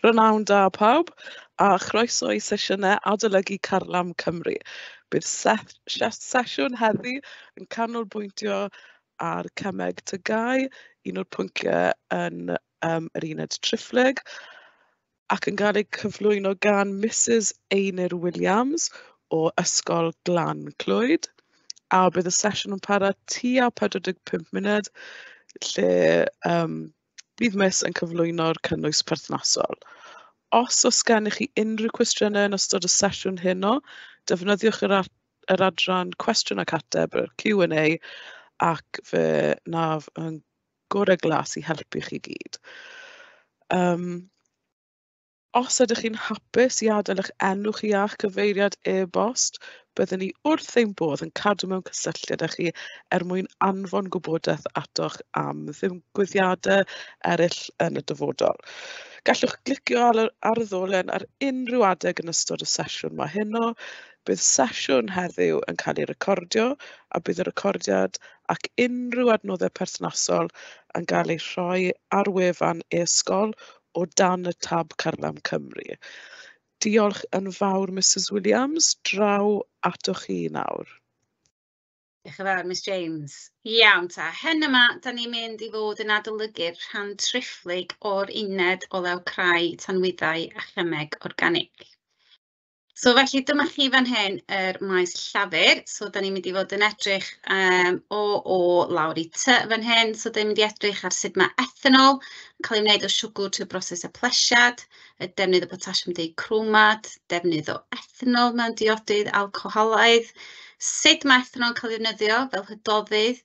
Prynawn da pawb, a chroeso i sesiynau adolygu Carlam Cymru. Bydd sesiwn heddi yn canolbwyntio ar cemeg TGAU, un o'r pynciau yn yr uned triphlyg, ac yn cael ei cyflwyno gan Mrs Einir Williams o Ysgol Glan Clwyd. A bydd y sesiwn yn para tua 45 munud, lle bydd Miss yn cyflwyno'r cynnwys perthnasol. Os oes gennych chi unrhyw cwestiynau yn ystod y sesiwn heno, defnyddiwch yr adran cwestiwn ac ateb, yr Q&A, ac fe naf yn gorau glas i helpu chi gyd. Os ydych chi'n hapus i adael eich enw chi a'ch cyfeiriad e-bost, byddwn ni wrth ein bodd yn cadw mewn cysylltiad â chi er mwyn anfon gwybodaeth atoch am ddigwyddiadau eraill yn y dyfodol. Gallwch glicio ar y ddolen ar unrhyw adeg yn ystod y sesiwn ma heno. Bydd sesiwn heddiw yn cael ei recordio a bydd y recordiad ac unrhyw adnoddau perthnasol yn cael eu rhoi ar wefan e-sgol o dan y tab Carlam Cymru. Diolch yn fawr, Mrs Williams. Draw atoch chi nawr. Diolch yn fawr, Miss James. Iawn ta, hen yma, da ni'n mynd i fod yn adolygu'r rhan triphlyg o'r uned olew crai, tanwyddau a chemeg organig. So felly dyma chi fan hyn yr maes llafur. So da ni'n mynd i fod yn edrych o lawr i T fan hyn. So da ni'n mynd i edrych ar sut mae ethanol yn cael ei wneud o siwgr trwy broses y plesiad, y defnydd o potasiwm dicromad, defnydd o ethanol mewn diodydd alcoholaidd, sut mae ethanol yn cael ei ddefnyddio fel hydoddydd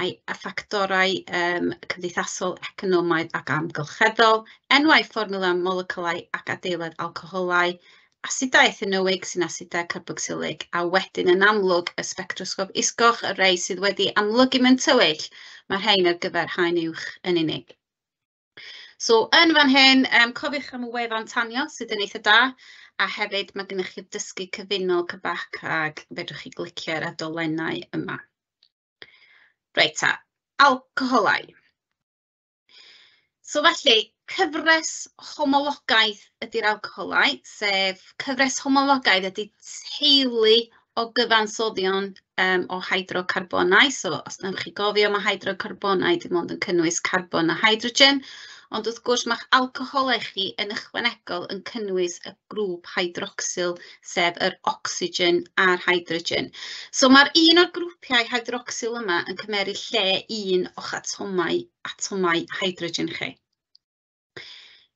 a ffactorau cymdeithasol, economaidd ac amgylcheddol, enwau fformiwla molecylau ac adeilad alcoholau, asidau ethanoig sy'n asidau carboxylig, a wedyn yn amlwg y spectrosgop isgoch, y rei sydd wedi amlygu mewn tywyll, mae'r rhain ar gyfer haen uwch yn unig. So yn fan hyn, cofiwch am y wefan tanio sydd yn eitha da, a hefyd mae gennych chi'r dysgu cyfunol cybac ag fedrwch chi glicio ar y dolennau yma. Reit ta, alcoholau. So felly, cyfres homologaidd ydy'r alcoholau, sef cyfres homologaidd ydy teulu o gyfansoddion o hydrocarbonau. So os wnewch chi gofio, mae hydrocarbonau dim ond yn cynnwys carbon a hydrogen, ond wrth gwrs mae'ch alcoholau chi yn ychwanegol yn cynnwys y grŵp hydroxyl, sef yr oxygen a'r hydrogen. So mae'r un o'r grwpiau hydroxyl yma yn cymeryd lle un o'ch atomau hydrogen chi.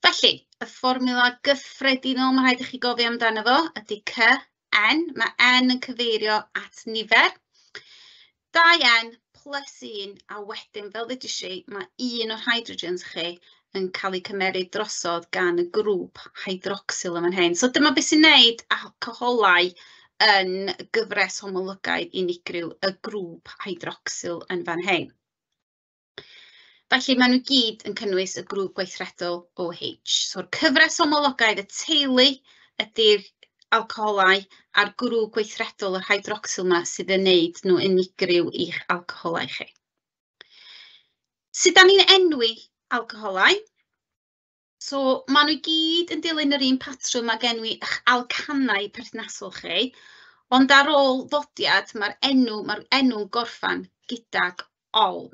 Felly, y fformiwla gyffredinol mae rhaid i chi gofio amdano fo ydy CN. Mae N yn cyfeirio at nifer. 2N plus 1, a wedyn, fel ddudais i, mae un o'r hydrogens chi yn cael ei cymeryd drosodd gan y grŵp hydroxyl yn fan hyn. So dyma beth sy'n neud alcoholau yn gyfres homologaidd unigryw, y grŵp hydroxyl yn fan hyn. Felly maen nhw gyd yn cynnwys y grŵp gweithredol OH. So'r cyfres homologaidd y teulu ydy'r alcoholau a'r grŵp gweithredol yr hydroxyl yma sydd yn neud nhw unigryw i'ch alcoholau chi. Sut da ni'n enwi alcoholau? So maen nhw gyd yn dilyn yr un patrwm ag enwi eich alcanau perthnasol chi, ond ar ôl ddodiad mae'r enw'n gorffan gydag ol.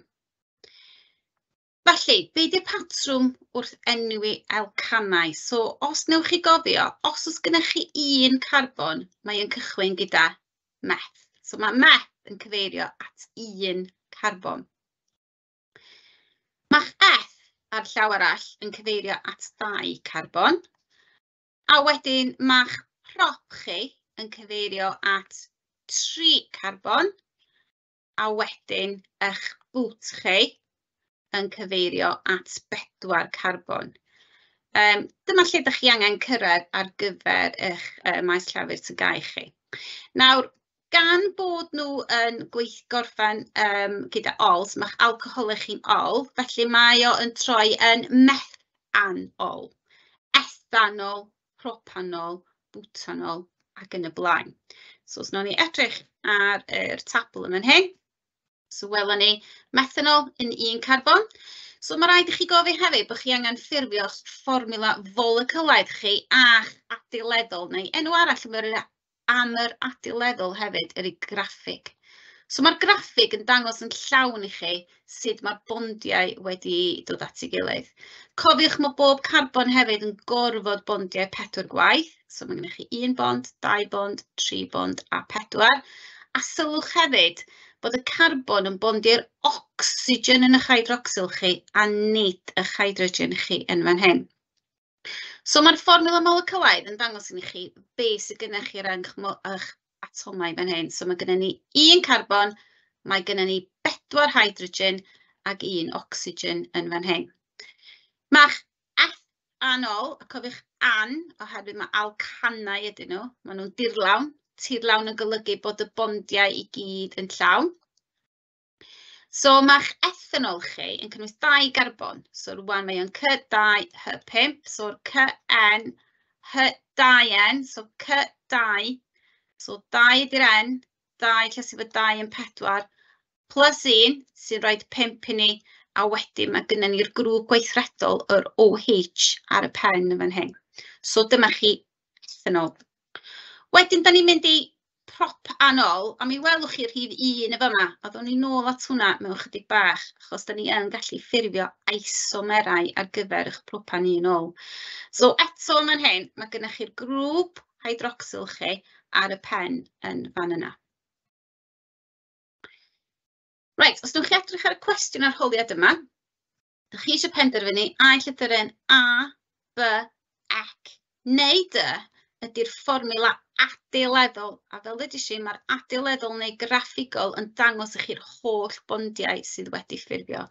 Felly, be di'r patrwm wrth enwi alcanau? So, os newch chi gofio, os oes gennych chi un carbon, mae yn cychwyn gyda meth. So, mae meth yn cyfeirio at un carbon. Mae'ch eth ar llaw arall yn cyfeirio at 2 carbon. A wedyn mae'ch prop chi yn cyfeirio at 3 carbon. A wedyn eich bwt chi yn cyfeirio at 4 carbon. Dyma lle ydych chi angen cyrraedd ar gyfer eich maes llafur TGAU chi. Nawr, gan bod nhw yn gorffen gyda ols, mae'ch alcoholau chi'n ol, felly mae o yn troi yn methanol, ethanol, propanol, butanol ac yn y blaen. So, os nawn ni edrych ar yr tabl yn fan hyn, so welwn ni methanol yn 1 carbon. So mae rhaid i chi gofio hefyd bod chi angen ffurfio'ch fformiwla folecylaidd chi a'ch adeileddol, neu enw arall am yr adeileddol hefyd ydy graffig. So mae'r graffig yn dangos yn llawn i chi sut mae'r bondiau wedi dod at ei gilydd. Cofiwch mae bob carbon hefyd yn gorfod bondiau 4 gwaith. So mae gennych chi 1 bond, 2 bond, 3 bond a 4. A sylwch hefyd bod y carbon yn bondio'r ocsigen yn eich hydrocsyl chi a nid eich hydrogen chi yn fan hyn. So mae'r fformiwla molecylaidd yn dangos i chi beth sydd gennych chi ar eich atomau fan hyn. So mae gennym ni 1 carbon, mae gennym ni 4 hydrogen ac 1 ocsigen yn fan hyn. Mae'ch ethanol, a cofiwch an, oherwydd mae alcanau ydyn nhw, maen nhw'n dirlawn. Tirlawn yn golygu bod y bondiau i gyd yn llawn. So mae'ch ethanol chi yn cynnwys 2 garbon. So rwan mae o'n C2H5, so'r CN H2N, so C2, so 2 ydy'r N, 2 lle sydd fod 2 yn 4, plus 1 sy'n rhoi 5 i ni, a wedyn mae gennym ni'r grŵp gweithredol, yr OH, ar y pen yn fan hyn. So dyma chi ethanol. Wedyn, da ni'n mynd i propanol, a mi welwch chi'r rhif 1 y fama, a ddown ni nôl at hwnna mewn chydig bach, achos da ni yn gallu ffurfio isomerau ar gyfer eich propan 1-ol. So eto yn fan hyn, mae gennych chi'r grŵp hydrocsyl chi ar y pen yn fan yna. Reit, os wnewch chi edrych ar y cwestiwn arholiad yma, dach chi eisiau penderfynu ai llythyren A, B, C neu D ydy'r fformiwla adeileddol. A fel ddeudais i, mae'r adeileddol neu graffigol yn dangos i chi'r holl bondiau sydd wedi ffurfio.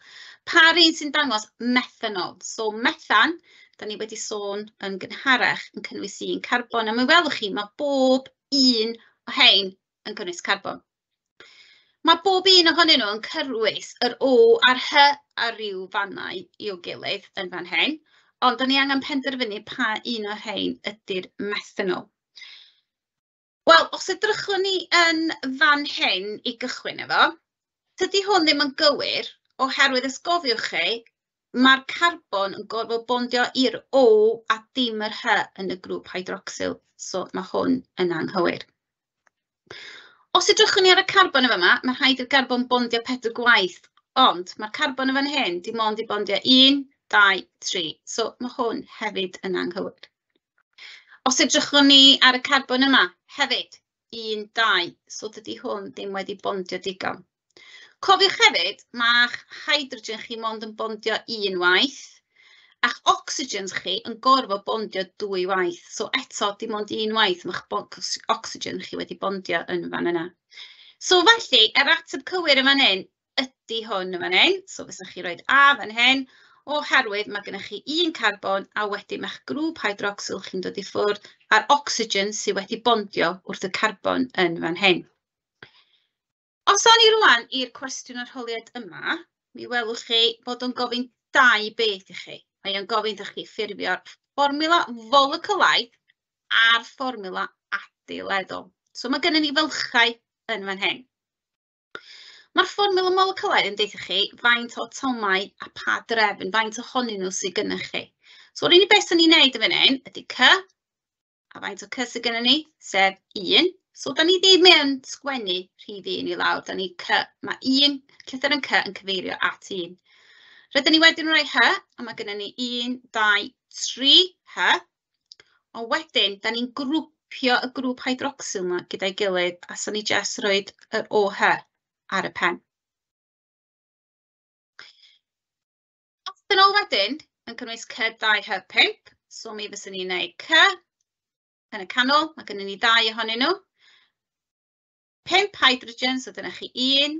Pa'r un sy'n dangos methanol? So methan, da ni wedi sôn yn gynharach, yn cynnwys 1 carbon. A mi welwch chi, mae bob un o hein yn cynnwys carbon. Mae bob un ohonyn nhw yn cynnwys yr O a'r H ar ryw fannau i'w gilydd yn fan hyn, ond da ni angen penderfynu pa un o'r rhain ydy'r methanol. Wel, os edrychwn ni yn fan hyn i gychwyn efo, tydi hwn ddim yn gywir, oherwydd os gofiwch chi, mae'r carbon yn gorfod bondio i'r O a dim yr H yn y grŵp hydrocsyl, so mae hwn yn anghywir. Os edrychwn ni ar y carbon yma, mae rhaid i'r garbon bondio 4 gwaith, ond mae'r carbon yn fan hyn dim ond i bondio 1, 2, 3, so mae hwn hefyd yn anghywir. Os edrychwn ni ar y carbon yma hefyd, 1, 2, so dydy hwn ddim wedi bondio digon. Cofiwch hefyd, mae'ch hydrogen chi mond yn bondio 1 waith, a'ch oxygens chi yn gorfod bondio 2 waith. So eto, dim ond 1 waith mae'ch oxygen chi wedi bondio yn fan yna. So felly, yr ateb cywir yn fan hyn ydy hwn yn fan hyn. So fysa chi roed A fan hyn, oherwydd mae gennych chi 1 carbon a wedyn mae'ch grŵp hydrocsyl chi'n dod i ffwrdd a'r ocsigen sydd wedi bondio wrth y carbon yn fan hyn. Os awn ni rwan i'r cwestiwn arholiad yma, mi welwch chi bod o'n gofyn 2 beth i chi. Mae o'n gofyn iddo chi ffurfio'r fformiwla folecylaidd a'r fformiwla adeileddol. So mae gennym ni fylchau yn fan hyn. Mae'r fformiwla molecylaidd yn deutha chi faint o atomau a pa drefn, faint ohonyn nhw sydd gennych chi. So yr unig beth sy'n ni'n neud yn fan hyn ydy C, a faint o C sydd gennym ni, sef 1. So da ni ddim yn sgwennu rhif 1 i lawr, da ni C, mae 1, llythyren C yn cyfeirio at 1. Rydyn ni wedyn rhoi H, a mae gennym ni 1, 2, 3 H. Ond wedyn, da ni'n grwpio y grŵp hydrocsyl yma gyda'i gilydd, a so ni jyst rhoid yr OH ar y pen. Ethanol wedyn yn cynnwys C2H5, so mi fyswn ni'n gwneud C yn y canol, mae gennym ni 2 ohonyn nhw. 5 hydrogen, so dyna chi 1,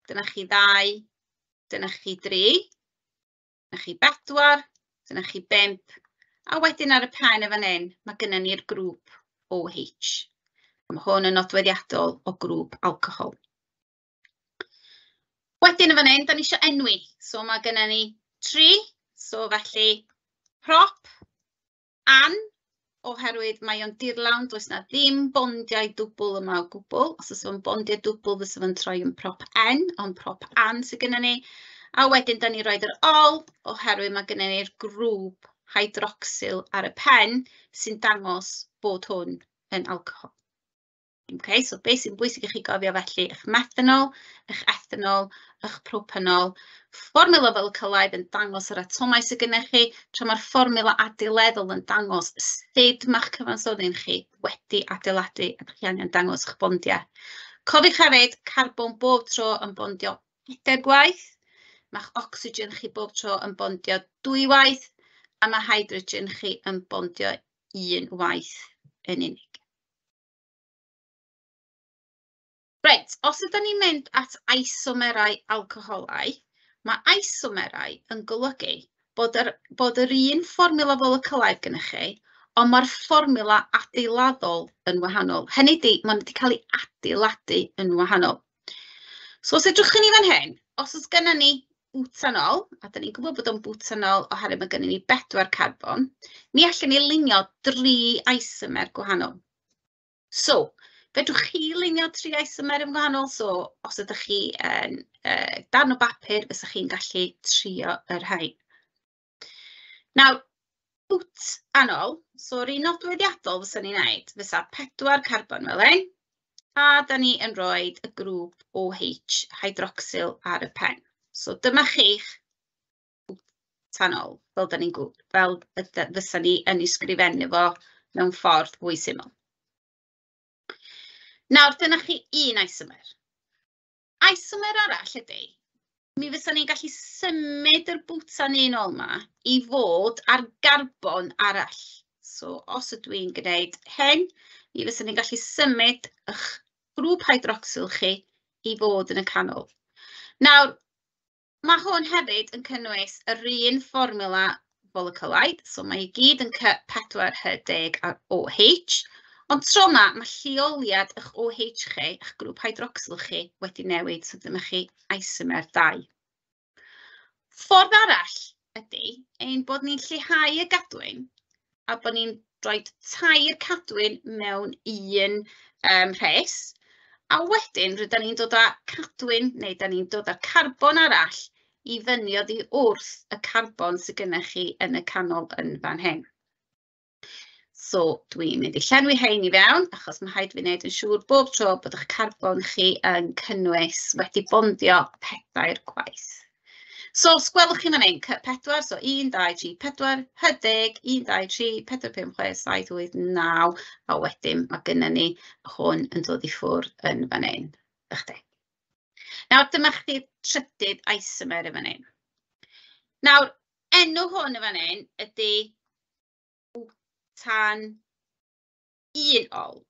dyna chi 2, dyna chi 3, dyna chi 4, dyna chi 5, a wedyn ar y pen y fan hyn, mae gennym ni'r grŵp OH. Mae hwn yn nodweddiadol o grŵp alcohol. Wedyn yn fan hyn, da ni eisiau enwi. So mae gennym ni 3, so felly prop, an, oherwydd mae o'n dirlawn, does na ddim bondiau dwbl yma o gwbl. Os oes o'n bondiau dwbl, fysa fo'n troi yn prop N, ond prop an sydd gennym ni. A wedyn, da ni'n rhoi'r ol, oherwydd mae gennym ni'r grŵp hydroxyl ar y pen sy'n dangos bod hwn yn alcohol. Okay, so beth sy'n bwysig i chi gofio felly, eich methanol, eich ethanol, eich propanol. Fformula folcylaidd yn dangos yr atomau sydd gennych chi, tra mae'r fformula adeileddol yn dangos sut mae'ch cyfansoddyn chi wedi adeiladu a chi angen dangos eich bondiau. Cofiwch hefyd, carbon bob tro yn bondio 4 gwaith, mae'ch ocsigen chi bob tro yn bondio 2 waith, a mae hydrogen chi yn bondio 1 waith yn unig. Reit, os ydyn ni'n mynd at isomerau alcoholau, mae isomerau yn golygu bod yr un fformula folcylaidd gennych chi, ond mae'r fformula adeiladol yn wahanol. Hynny ydy, maen nhw wedi cael ei adeiladu yn wahanol. So os edrychwn ni fan hyn, os oes gennym ni butanol, a da ni'n gwybod bod o'n butanol oherwydd mae gennym ni 4 carbon, mi allwn ni lunio 3 isomer gwahanol. So, fedrwch chi lunio 3 isomer yn wahanol? So, os ydych chi yn darn o bapur, fysach chi'n gallu trio y rhain. Nawr, butanol, so yr un nodweddiadol fysa ni'n neud, fysa 4 carbon fel hyn, a da ni yn rhoi y grŵp OH hydroxyl ar y pen. So dyma chi'ch butanol, fel da ni'n gwybod, fel fysa ni yn ei sgrifennu fo mewn ffordd fwy syml. Nawr, dyna chi un isomer. Isomer arall ydy, mi fysa ni'n gallu symud yr bwtan un ôl 'ma i fod ar garbon arall. So, os ydw i'n gwneud hyn, mi fysa ni'n gallu symud eich grŵp hydroxyl chi i fod yn y canol. Nawr, mae hwn hefyd yn cynnwys yr un fformula folcylaidd, so mae i gyd yn C4H10 ar OH, ond tro yma, mae lleoliad eich OH chi, eich grŵp hydroxyl chi, wedi newid, so dyma chi isomer 2. Ffordd arall ydy ein bod ni'n lleihau y gadwyn a bod ni'n rhoi 3 cadwyn mewn un rhes, a wedyn rydyn ni'n dod â cadwyn, neu da ni'n dod â'r carbon arall i fyny oddi wrth y carbon sydd gennych chi yn y canol yn fan hyn. So dwi'n mynd i llenwi hein i fewn, achos mae rhaid fi wneud yn siŵr bob tro bod eich carbon chi yn cynnwys wedi bondio 4 gwaith. So os gwelwch chi fan hyn, C4, so 1, 2, 3, 4, H10, 1, 2, 3, 4, 5, 6, 7, 8, 9, a wedyn mae gennym ni hwn yn dod i ffwrdd yn fan hyn. Ychydig. Nawr, dyma chi'r trydydd isomer yn fan hyn. Nawr, enw hwn yn fan hyn ydy butan 1 ol,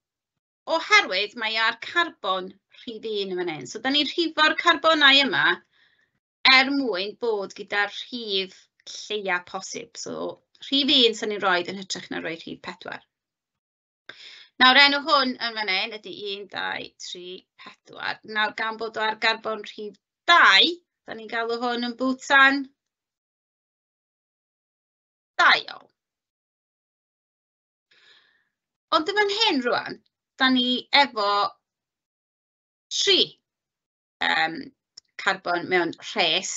oherwydd mae ar carbon rhif 1 yn fan hyn. So, da ni'n rhifo'r carbonau yma er mwyn bod gyda'r rhif lleia posib. So, rhif 1 sy'n ni'n rhoi yn hytrach na rhoi rhif 4. Nawr, enw hwn yn fan hyn ydy 1, 2, 3, 4. Nawr, gan bod o ar garbon rhif 2, da ni'n galw hwn yn butan 2 ol. Ond yn fan hyn rwan, da ni efo 3 carbon mewn rhes.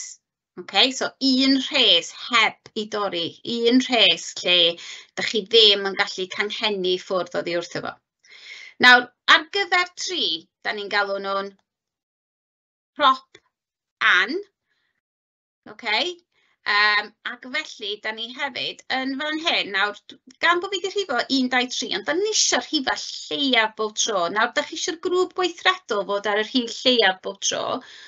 Okay, so un rhes heb i dorri, un rhes lle da chi ddim yn gallu canghennu ffwrdd oddi wrtho fo. Nawr, ar gyfer 3, da ni'n galw nhw'n prop an. Okay? Ac felly, da ni hefyd yn fan hyn, nawr, gan bod fi wedi rhifo 1, 2, 3, ond da ni eisiau rhifa lleiaf bob tro. Nawr, da chi eisiau'r grŵp gweithredol fod ar y rhif lleiaf bob tro.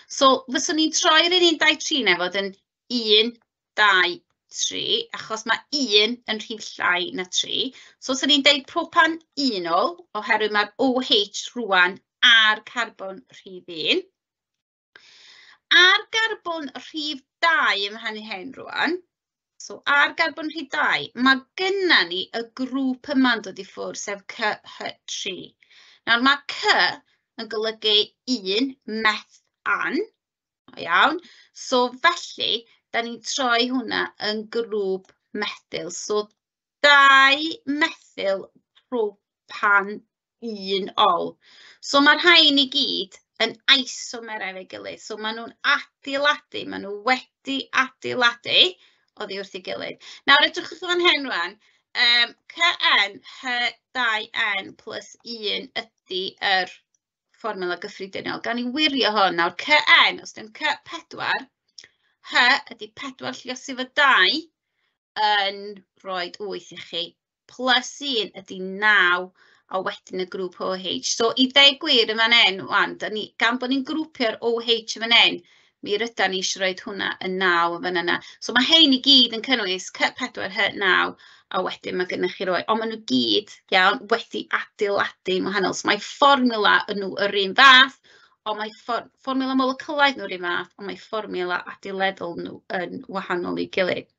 So, fyswn ni'n troi'r 1, 2, 3 na fod yn 1, 2, 3, achos mae 1 yn rhif llai na 3. So, fyswn ni'n deud propan 1 ol, oherwydd mae'r OH rwan ar carbon rhif 1. Ar garbon rhif 2 ym mhen hyn rwan, so ar garbon rhif 2, mae gynna ni y grŵp yma'n dod i ffwrdd, sef CH3. Nawr mae C yn golygu 1 meth an, o iawn, so felly, da ni'n troi hwnna yn grŵp methyl. So 2 methyl propan 1 ol. So mae'r rhain i gyd yn isomerau efo'i gilydd. So maen nhw'n adeiladu, maen nhw wedi adeiladu oddi wrth ei gilydd. Nawr, edrychwch fan hyn rwan, CnH2n plus 1 ydy yr fformula gyffredinol. Gan i wirio hwn nawr, Cn, os dyn C4, H ydy 4 lluosi efo 2 yn rhoi 8 i chi, plus 1 ydy 9, a wedyn y grŵp OH. So i ddeu gwir yn fan hyn, wan, ni, gan bod ni'n grwpio'r OH yn fan hyn, mi rydan ni eisiau rhoi hwnna yn 9 yn fan yna. So mae hein i gyd yn cynnwys C4H9, a wedyn mae gennych chi roi, ond maen nhw gyd, iawn, wedi adeiladu'n wahanol. So mae fformula yn nhw yr un fath, ond mae fformula molecylaidd nhw'r un fath, ond mae fformula adeileddol nhw yn wahanol i'w gilydd.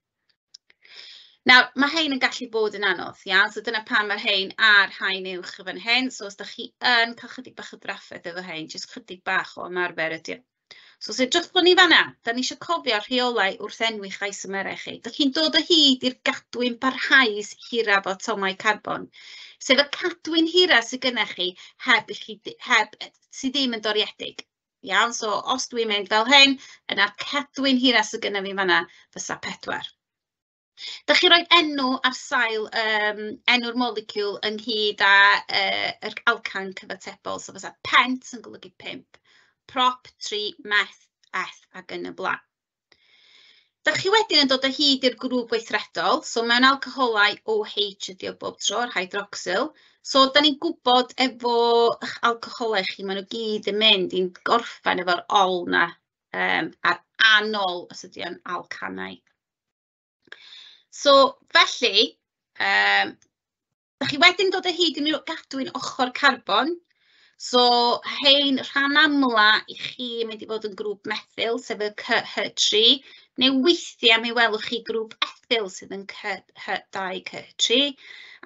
Nawr, mae hein yn gallu bod yn anodd, iawn? So dyna pam mae'r hein a'r haen uwch yn fan hyn. So os dach chi yn cael chydig bach o drafferth efo hein, jyst chydig bach o ymarfer ydy o. So os edrychwn ni fan'na, da ni eisiau cofio rheolau wrth enwi'ch isomerau chi. Dach chi'n dod o hyd i'r gadwyn barhaus hiraf o atomau carbon, sef y cadwyn hiraf sydd gennych chi heb i chi, heb, sydd ddim yn doriedig. Iawn, so os dwi'n mynd fel hyn, yna'r cadwyn hiraf sydd gennych fi fan'na fysa 4. Dach chi'n rhoi enw ar sail enw'r moleciwl ynghyd â yr alcan cyfatebol, so fysa pent yn golygu 5, prop, 3, meth, eth ac yn y blaen. Dach chi wedyn yn dod o hyd i'r grŵp gweithredol, so mewn alcoholau OH ydy o bob tro, yr hydroxyl. So da ni'n gwybod efo eich alcoholau chi, maen nhw gyd yn mynd i'n gorffen efo'r ol na, a'r anol os ydy o'n alcanau. So felly, dach chi wedyn dod o hyd i unrhyw gadwyn ochr carbon. So hein rhan amla i chi yn mynd i fod yn grŵp methyl, sef y CH3, neu weithiau mi welwch chi grŵp ethyl sydd yn CH2, CH3,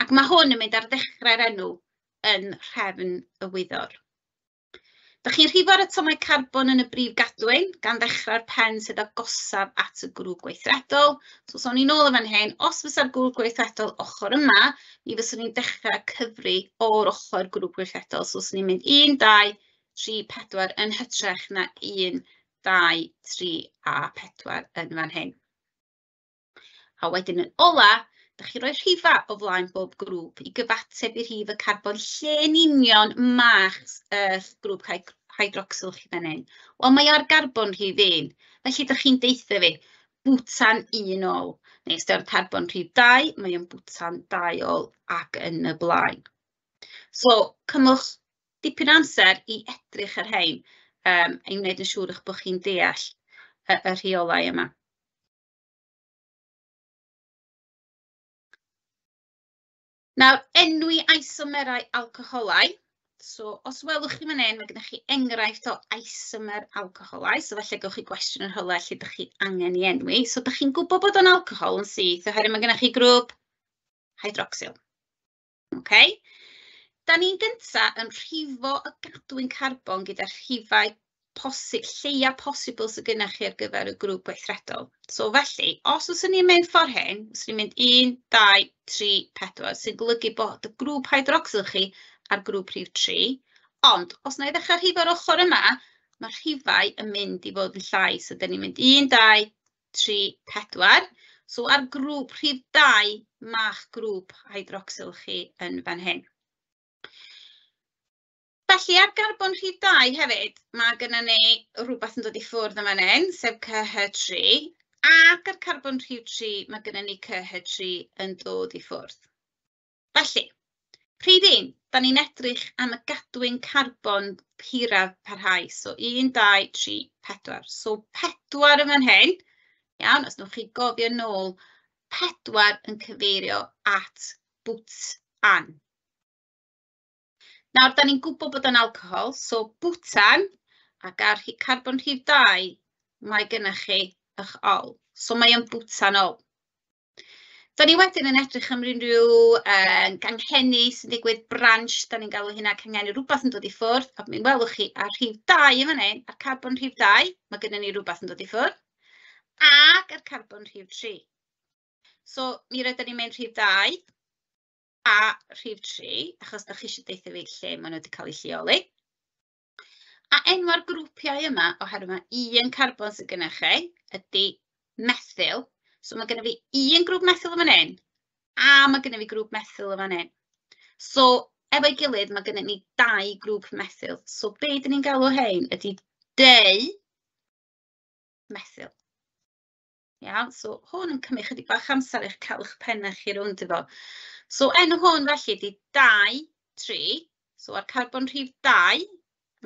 ac mae hwn yn mynd ar ddechrau'r enw yn nhrefn y wyddor. Dach chi'n rhifo'r atomau carbon yn y brif gadwyn, gan ddechrau'r pen sydd agosaf at y grŵp gweithredol. So, os o'n i'n ôl yn fan hyn, os fysa'r grŵp gweithredol ochr yma, mi fyswn i'n dechrau cyfri o'r ochr grŵp gweithredol. So, os ni'n mynd 1, 2, 3, 4 yn hytrach na 1, 2, 3 a 4 yn fan hyn. A wedyn yn ola, dach chi'n rhoi rhifau o flaen bob grŵp i gyfateb i rhif y carbon lle'n union ma'ch grŵp hydroxyl chi fan hyn. Wel, mae ar garbon rhif 1, felly dach chi'n deutha fi, bwtan 1 ôl. Neu os 'di o'r carbon rhif 2, mae o'n bwtan 2 ôl ac yn y blaen. So, cymwch dipyn o amser i edrych ar rhein, i wneud yn siŵr eich bod chi'n deall y rheolau yma. Nawr, enwi isomerau alcoholau. So, os welwch chi fan hyn, mae gennych chi enghraifft o isomer alcoholau. So, falle gewch chi gwestiwn yn rhywle lle dych chi angen ei enwi. So, dych chi'n gwybod bod o'n alcohol yn syth, oherwydd mae gennych chi grŵp hydroxyl. Okay? Da ni'n gynta yn rhifo y gadwyn carbon gyda rhifau lleia posibl sydd gennych chi ar gyfer y grŵp gweithredol. So felly, os fyswn ni'n mynd ffordd hyn, fyswn ni'n mynd 1, 2, 3, 4, sy'n golygu bod y grŵp hydroxyl chi ar grŵp rhif 3. Ond, os na i ddechrau rhifo'r ochr yma, mae'r rhifau yn mynd i fod yn llai. So, dyn ni'n mynd 1, 2, 3, 4. So, ar grŵp rhif 2, ma'ch grŵp hydroxyl chi yn fan hyn. Felly, ar garbon rhif 2 hefyd, mae gennym ni rhywbeth yn dod i ffwrdd yn fan hyn, sef CH3, ac ar carbon rhif 3, mae gennym ni CH3 yn dod i ffwrdd. Felly, rhif 1, da ni'n edrych am y gadwyn carbon hiraf parhaus, so 1, 2, 3, 4. So 4 yn fan hyn, iawn, os newch chi gofio nôl, 4 yn cyfeirio at bwtan. Nawr, da ni'n gwybod bod o'n alcohol, so bwtan ac ar carbon rhif 2, mae gennych chi eich ol. So mae o'n bwtanol. Da ni wedyn yn edrych am unrhyw ganghenni sy'n digwydd, branch, da ni'n galw hynna canghenni, rhywbeth yn dod i ffwrdd, a mi welwch chi ar rhif 2 yn fan hyn, ar carbon rhif 2, mae gennym ni rhywbeth yn dod i ffwrdd, ac ar carbon rhif 3. So mi rydyn ni'n mynd rhif 2 a rhif 3, achos da chi eisiau deutha fi lle maen nhw wedi cael eu lleoli. A enwau'r grwpiau yma, oherwydd mae un carbon sydd gennych chi, ydy methyl. So mae genna fi un grŵp methyl yn fan hyn, a mae genna fi grŵp methyl yn fan hyn. So efo'i gilydd, mae gennym ni 2 grŵp methyl. So be dyn ni'n galw hein ydy deu methyl. Iawn, so hwn yn cymryd chydig bach amser i'ch cael eich pennau chi rownd efo. So enw hwn felly ydy 2, 3. So ar carbon rhif 2,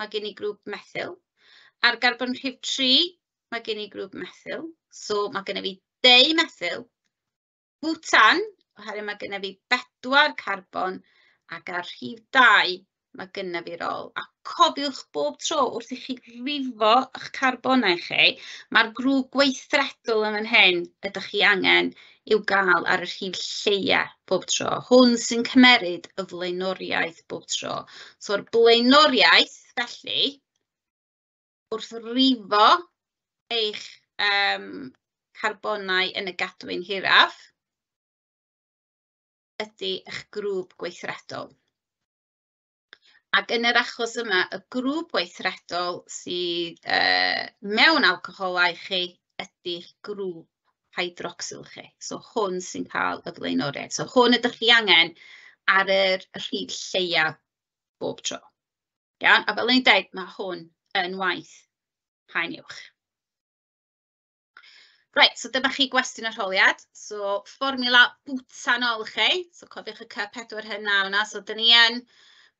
mae gen i grŵp methyl. Ar garbon rhif 3, mae gen i grŵp methyl. So mae gen i fi deu methyl. Bwtan, oherwydd mae gen i fi 4 carbon, ac ar rhif 2, mae gen i fi'r ôl. A cofiwch bob tro wrth i chi rifo eich carbonau chi, mae'r grŵp gweithredol yn fan hyn ydych chi angen i'w gael ar y rhif lleia bob tro. Hwn sy'n cymeryd y flaenoriaeth bob tro. So'r blaenoriaeth, felly, wrth rifo eich carbonau yn y gadwyn hiraf, ydy eich grŵp gweithredol. Ac yn yr achos yma, y grŵp gweithredol sydd mewn alcoholau chi ydy'ch grŵp hydroxyl chi. So hwn sy'n cael y blaenoriaeth. So hwn ydych chi angen ar yr rhif lleia bob tro. Iawn, a fel o'n i'n dweud, mae hwn yn waith haen uwch. Reit, so dyma chi gwestiwn arholiad. So fformiwla bwtanol chi. So cofiwch y C4 H 9 yna. So dyn ni yn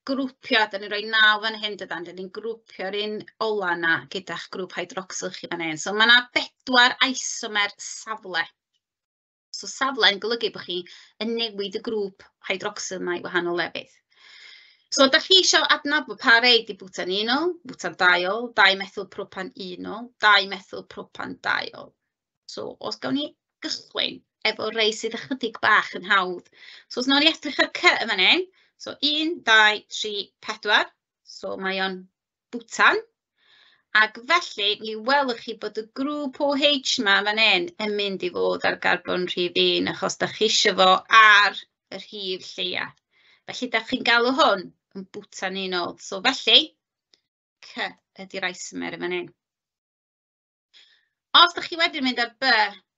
grwpio, dyn ni'n rhoi 9 fan hyn dydan, dyn ni'n grwpio'r un ola yna gyda'ch grŵp hydroxyl chi fan hyn. So mae yna 4 isomer safle. So safle yn golygu bod chi yn newid y grŵp hydroxyl yma i wahanol lefydd. So dach chi isio adnabod pa rei 'di bwtan 1-ol, bwtan 2-ol, 2 methylpropan 1-ol, 2 methylpropan 2-ol. So os gawn ni gychwyn efo rei sydd ychydig bach yn hawdd. So os nawn ni edrych ar C yn fan hyn, so 1, 2, 3, 4, so mae o'n bwtan. Ac felly mi welwch chi bod y grŵp OH yma fan hyn yn mynd i fod ar garbon rhif 1, achos dach chi isio fo ar y rhif lleia. Felly dach chi'n galw hwn yn bwtan 1-ol. So felly, C ydy'r isomer yn fan hyn. Os dach chi wedyn mynd ar B,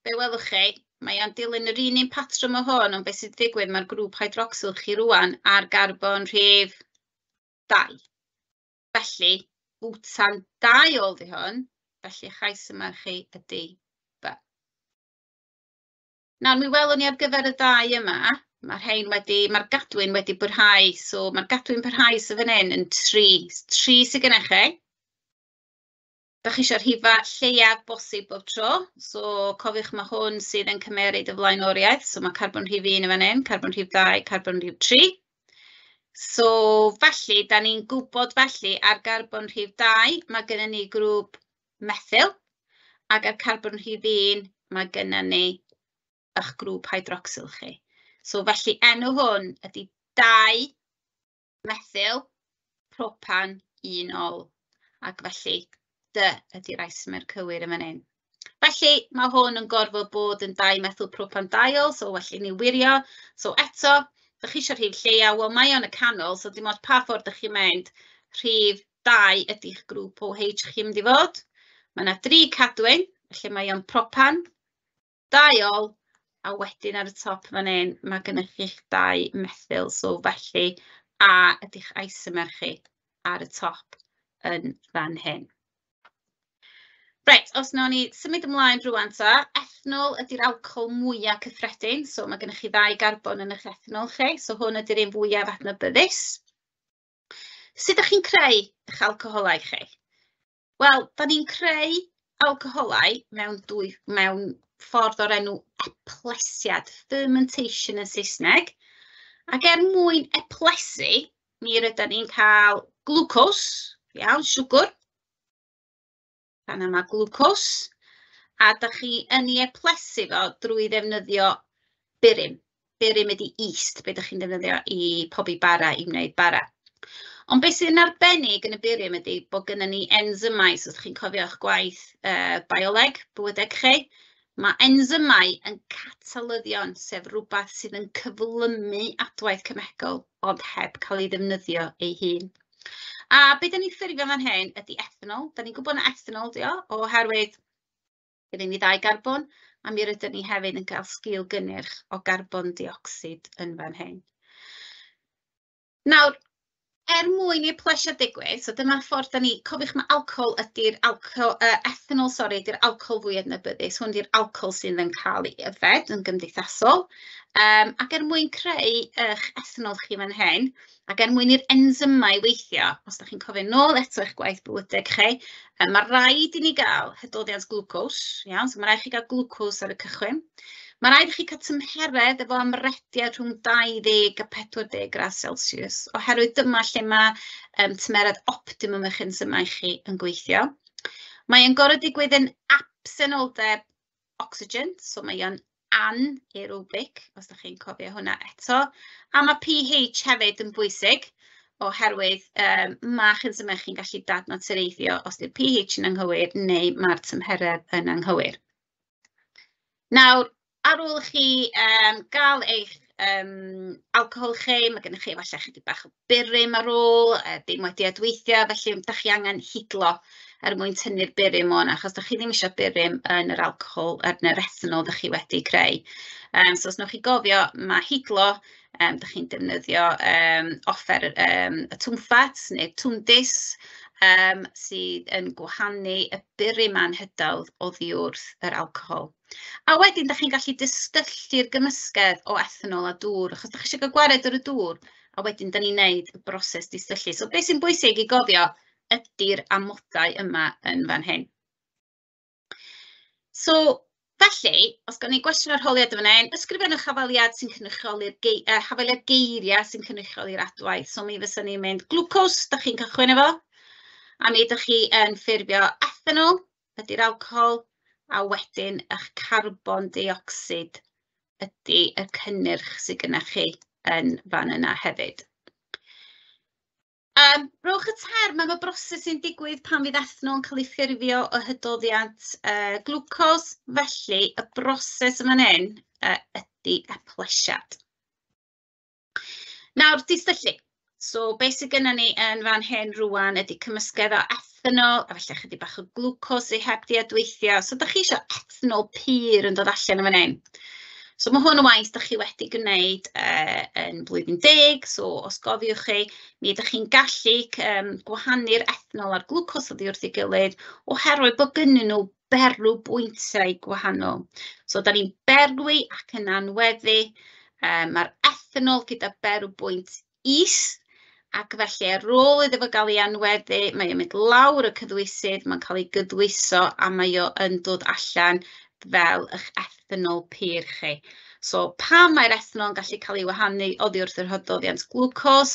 be welwch chi? Mae o'n dilyn yr un patrwm o hwn, ond beth sy'n digwydd, mae'r grŵp hydroxyl chi rŵan ar garbon rhif 2. Felly, bwtan 2-ol di hwn, felly eich isomer chi ydy B. Nawr, mi welwn ni ar gyfer y ddau yma, mae'r rhain wedi, mae'r gadwyn wedi bwrhau, so mae'r gadwyn parhaus yn fan hyn yn 3. 3 sydd gennych chi. Dach chi eisiau rhifa lleiaf bosib bob tro, so cofiwch mae hwn sydd yn cymeryd y flaenoriaeth, so mae carbon rhif 1 yn fan hyn, carbon rhif 2, carbon rhif 3. So felly, da ni'n gwybod felly ar garbon rhif 2, mae gennym ni grŵp methyl, ac ar carbon rhif 1, mae gennym ni eich grŵp hydroxyl chi. So felly enw hwn ydy 2 methyl propan 1-ol, ac felly D ydy'r isomer cywir yn fan hyn. Felly mae hwn yn gorfod bod yn 2 methylpropan 2-ol, so well i ni wirio. So eto, dach chi eisiau rhif lleia, wel mae o'n y canol, so dim ots pa ffordd dach chi'n mynd, rhif 2 ydy'ch grŵp OH chi'n mynd i fod. Mae yna 3 cadwyn, felly mae o'n propan, 2-ol, a wedyn ar y top fan hyn, mae gennych chi'ch 2 methyl, so felly A ydy'ch isomer chi ar y top yn fan hyn. Reit, os wnawn ni symud ymlaen rŵan ta, ethanol ydy'r alcohol mwyaf cyffredin, so mae gennych chi 2 garbon yn eich ethanol chi, so hwn ydy'r un fwyaf adnabyddus. Sut ydych chi'n creu eich alcoholau chi? Wel, da ni'n creu alcoholau mewn ffordd o'r enw eplesiad, fermentation yn Saesneg, ac er mwyn eplesu, mi rydan ni'n cael glwcos, iawn, siwgr, fan yma glwcos, a dach chi yn ei eplesu fo drwy ddefnyddio burum. Burum ydy yeast, be dach chi'n defnyddio i pobi bara, i wneud bara. Ond beth sydd yn arbennig yn y burum ydy bod gynnon ni enzymau, so os chi'n cofio eich gwaith bioleg, bywydeg chi, mae enzymau yn catalyddion, sef rhywbeth sydd yn cyflymu adwaith cemegol, ond heb cael ei ddefnyddio ei hun. A be dan ni'n ffurfio fan hyn ydy ethanol. Dan ni'n gwybod na ethanol 'di o, oherwydd gyda ni 2 garbon, a mi rydyn ni hefyd yn cael sgil gynnyrch o garbon dioxid yn fan hyn. Nawr, er mwyn i'r plesiad digwydd, so dyma'r ffordd dan ni, cofiwch mae alcohol ydy'r alcohol, ethanol, sori, ydy'r alcohol fwy adnabyddus. Hwn ydy'r alcohol sydd yn cael ei yfed yn gymdeithasol. Ac er mwyn creu eich ethanol chi fan hyn, ac er mwyn i'r enzymau weithio, os dach chi'n cofio nôl eto eich gwaith bywydeg chi, mae rhaid i ni gael hydoddiant glwcos, iawn, so mae rhaid chi gael glwcos ar y cychwyn. Mae rhaid i chi cael tymheredd efo amrediad rhwng 20 a 40 gradd Celsius, oherwydd dyma lle mae tymheredd optimum eich enzymau chi yn gweithio. Mae o'n gorfod digwydd yn absenoldeb ocsigen, so mae o'n anaerobic, os ydych chi'n cofio hwnna eto. A mae pH hefyd yn bwysig, oherwydd mae'ch enzymau chi'n gallu dadnatureiddio os ydy'r pH yn anghywir neu mae'r tymheredd yn anghywir. Nawr, ar ôl i chi gael eich alcohol chi, mae gennych chi falle chydig bach o burum ar ôl, dim wedi adweithio, felly dach chi angen hidlo er mwyn tynnu'r burum o'na, achos dach chi ddim eisiau burum yn yr alcohol, yn yr ethanol dach chi wedi creu. So os wnewch chi gofio, mae hidlo, dach chi'n defnyddio offer y twmffat neu twndis, sydd yn gwahanu y burum anhydawdd oddi wrth yr alcohol. A wedyn, dach chi'n gallu distyllu'r gymysgedd o ethanol a dŵr, achos dach chi eisiau cael gwared ar y dŵr, a wedyn dan ni'n neud y broses distyllu. So beth sy'n bwysig i gofio ydy'r amodau yma yn fan hyn. So felly, os gawn ni gwestiwn arholiad yn fan hyn, ysgrifennwch hafaliad sy'n cynrychioli'r hafaliad geiriau sy'n cynrychioli'r adwaith. So mi fyswn ni'n mynd glwcos, dach chi'n cychwyn efo, a mi ydych chi yn ffurfio ethanol, ydy'r alcohol, a wedyn eich carbon dioxid ydy y cynnyrch sydd gennych chi yn fan yna hefyd. Rhowch y term am y broses sy'n digwydd pan fydd ethanol yn cael ei ffurfio o hydoddiant glwcos, felly y broses yn fan hyn ydy eplesiad. Nawr, distyllu. So beth sydd gennym ni yn fan hyn rŵan ydy cymysgedd o ethanol, a falle chydig bach o glwcos sydd heb di adweithio. So dach chi eisiau ethanol pur yn dod allan yn fan hyn. So mae hwn yn waith dach chi wedi gwneud yn blwyddyn 10, so os gofiwch chi, mi ydych chi'n gallu gwahanu'r ethanol a'r glwcos oddi wrth ei gilydd oherwydd bod gynnyn nhw berw bwyntiau gwahanol. So da ni'n berwi ac yn anweddu, mae'r ethanol gyda berw bwynt is, ac felly ar ôl iddo fo gael ei anweddu, mae o'n mynd lawr y cyddwysydd, mae'n cael ei gyddwyso a mae o yn dod allan fel eich ethanol pur chi. So pam mae'r ethanol yn gallu cael ei wahanu oddi wrth yr hydoddiant glwcos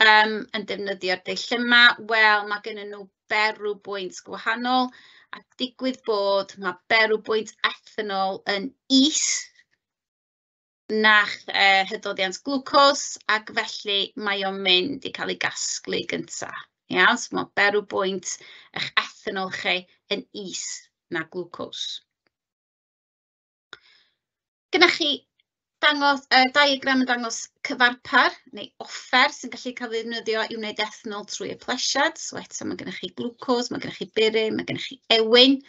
yn defnyddio'r dull yma? Wel, mae gennyn nhw berw bwynt gwahanol, a digwydd bod mae berw bwynt ethanol yn is na'ch hydoddiant glwcos, ac felly mae o'n mynd i cael ei gasglu gynta. Iawn, so mae berw bwynt eich ethanol chi yn is na glwcos. Gynnwch chi dangos, diagram yn dangos cyfarpar neu offer sy'n gallu cael ei ddefnyddio i wneud ethanol trwy eplesiad. So eto mae gennych chi glwcos, mae gennych chi burum, mae gennych chi ewyn,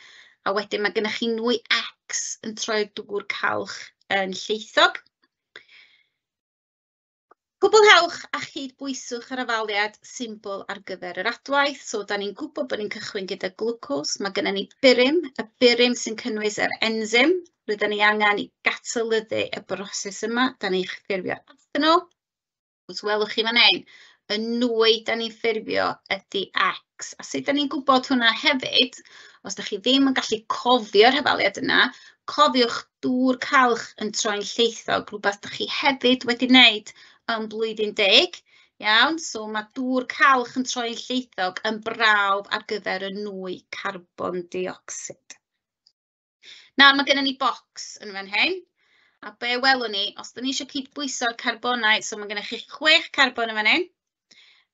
a wedyn mae gennych chi nwy X yn troi'r dŵr calch yn lleithog. Cwblhewch a chydbwyswch yr hafaliad symbol ar gyfer yr adwaith. So, da ni'n gwybod bod ni'n cychwyn gyda glwcos. Mae gennym ni burum, y burum sy'n cynnwys yr enzym. Rydyn ni angen i gatalyddu y broses yma. Da ni'n ffurfio ethanol. Os welwch chi fan hyn, y nwy da ni'n ffurfio ydy X. A sut da ni'n gwybod hwnna hefyd, os da chi ddim yn gallu cofio'r hafaliad yna, cofiwch dŵr calch yn troi'n lleithog, rhywbeth da chi hefyd wedi wneud yn blwyddyn 10. Iawn, so mae dŵr calch yn troi'n lleithog yn brawf ar gyfer y nwy carbon dioxid. Nawr mae gennym ni bocs yn fan hyn, a be welwn ni, os da ni eisiau cydbwyso'r carbonau, so mae gennych chi 6 carbon yn fan hyn,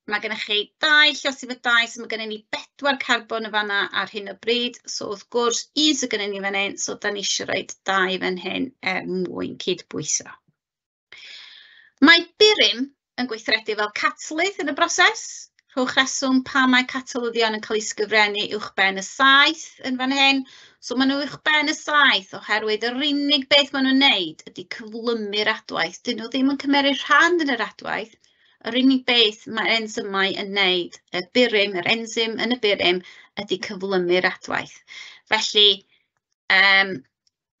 mae gennych chi 2 lluosi efo 2, so mae gennym ni 4 carbon yn fanna ar hyn o bryd, so wrth gwrs un sydd gennym ni fan hyn, so da ni eisiau rhoi 2 fan hyn er mwyn cydbwyso. Mae burum yn gweithredu fel catalydd yn y broses. Rhowch reswm pam mae catalyddion yn cael eu sgyfrennu uwchben y 7 yn fan hyn. So maen nhw uwchben y 7 oherwydd yr unig beth maen nhw'n wneud ydy cyflymu'r adwaith. Dyn nhw ddim yn cymeryd rhan yn yr adwaith. Yr unig beth mae'r enzymau yn wneud, y burum, yr enzym yn y burum, ydy cyflymu'r adwaith. Felly,